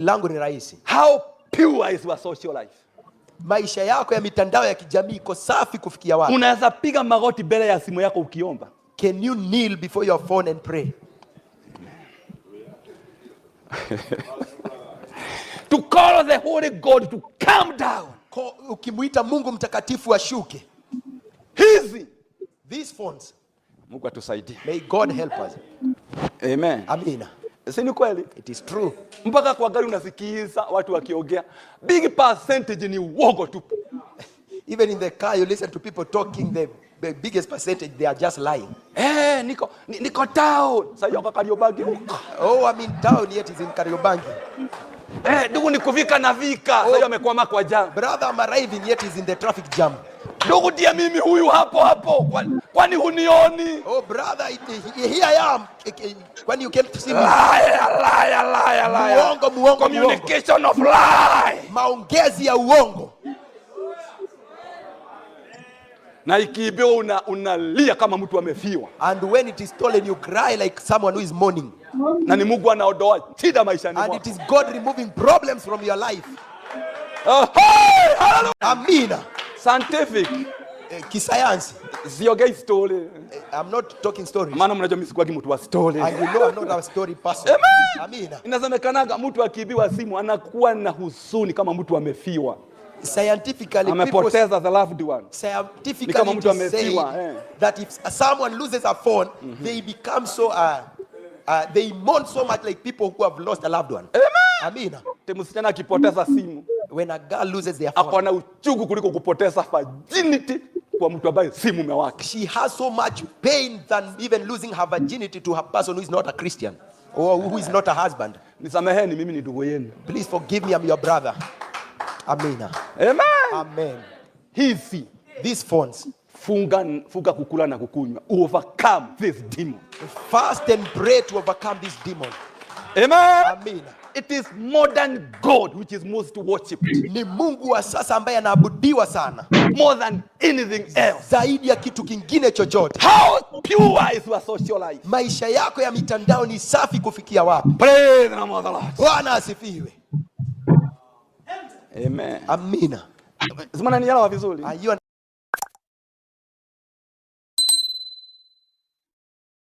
Langu ni rahisi. How pure is your social life? Maisha yako ya mitandao ya kijamii iko safi kufikia wapi? Unaweza piga magoti mbele ya simu yako ukiomba? Can you kneel before your phone and pray? To call the Holy God to come down. Ukimwita Mungu mtakatifu ashuke. Hizi These phones. Mungu atusaidie. May God help us. Amen. Amina. Si ni kweli? It is true. Mpaka kwa gari unasikiza watu wakiongea, big percentage ni uongo tu. Even in the car, you listen to people talking, the biggest percentage, they are just lying. Eh, niko town. Sasa yoko Kariobangi huko. Oh, I'm in town, yet is in Kariobangi. Eh, ndugu ni kuvika na vika. Sasa amekwama kwa jam. Brother, I'm arriving, yet is in the traffic jam. Ndugu ndiye mimi huyu hapo hapo. Kwani hunioni? Oh, brother, here I am. When you came to see me. Liar, liar, liar, liar. Muongo, muongo, Communication of lie. Maongezi ya uongo. Na ikiibiwa unalia kama mtu amefiwa. And when it is stolen, you cry like someone who is mourning. Na ni Mungu anaondoa shida maishani And mwako. it is God removing problems from your life. Oh, hey, hallelujah. Amina. Scientific. Kisayansi. Siongei story. I'm not talking stories. Maana mnajua mimi sikuwagi mtu wa story. And you know I'm not a story person. Amen. Amina. Inasemekanaga mtu akiibiwa simu anakuwa na huzuni kama mtu amefiwa. Scientifically, people Amepoteza the loved one. scientifically Ni kama it mtu is amefiwa, said eh. that if someone loses a phone, they become so they mourn so much like people who have lost a loved one. Amen. Amina. Msichana akipoteza simu When a girl loses their phone, ako na uchungu kuliko kupoteza virginity kwa mtu ambaye si mume wake. She has so much pain than even losing her virginity to her person who is not a Christian or who is not a husband. Nisameheni, mimi ni ndugu yenu. Please forgive me, I'm your brother. Amina. Amen. Amen. Hizi These phones. Funga kukula na kukunywa. Overcome this demon. Fast and pray to overcome this demon. Amen. Amina. It is modern God which is most worshipped. Ni Mungu wa sasa ambaye anaabudiwa sana. More than anything else. Zaidi ya kitu kingine chochote. How pure is your social life? Maisha yako ya mitandao ni safi kufikia wapi? Praise the name of the Lord. Bwana asifiwe. Amen. Amina. Mnanielewa vizuri? Are you